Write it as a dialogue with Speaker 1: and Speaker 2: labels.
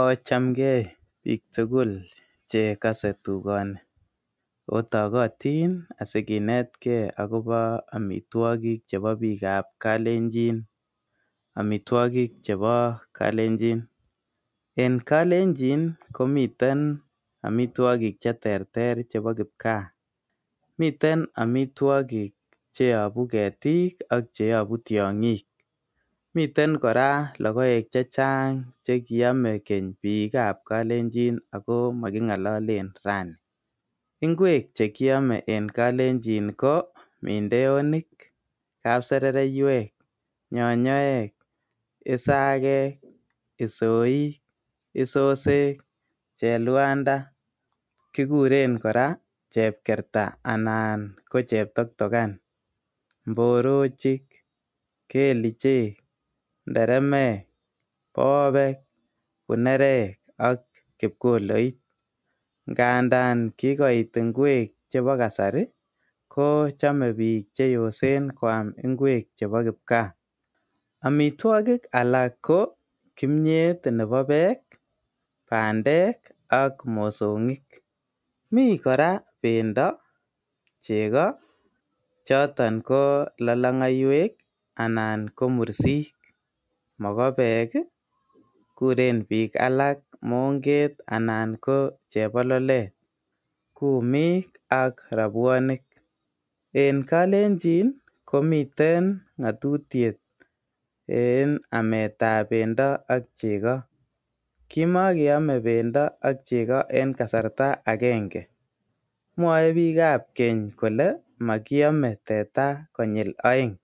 Speaker 1: Ochamgei biik tugul chekose tugoni otokotin asikinetkei akopo amitwogik chepo biikab kalenjin. Amitwogik chepo kalenjin. En kalenjin komiten amitwogik cheterter chepo kipkaa. Miten amitwogik cheyopu ketik ak cheyopu tiong'ik. Miten kora logoek chechang chekiome keny biikab kalenjin ako moking'ololen rani. Ingwek chekiome en kalenjin ko mindeonik, kapserereywek, nyonyoek, isakek, isoik, isosek, chelwanda, kikuren kora chepkerta anan ko cheptoktokan, mborochik, kelichek, nderemek, bobek, bunerek ak kipkoloit. Ngandan kikoit ingwek chepo kasari, ko chome biik cheyosen koam ingwek chepo kipkaa. Amitwogik alak ko kimyet nepo beek, bandek ak mosong'ik. Mi kora bendo, chego choton ko lolong'oiwek anan ko mursik, mokobek, kuren biik alak monget anan ko chebololet, kumik ak robwonik. En kalenjin komiten ng'atutiet en ametab bendo ak chego. Kimokeome bendo ak chego en kasarta agenge. Mwoe biikab keny kole mokiome teta konyil oeng'.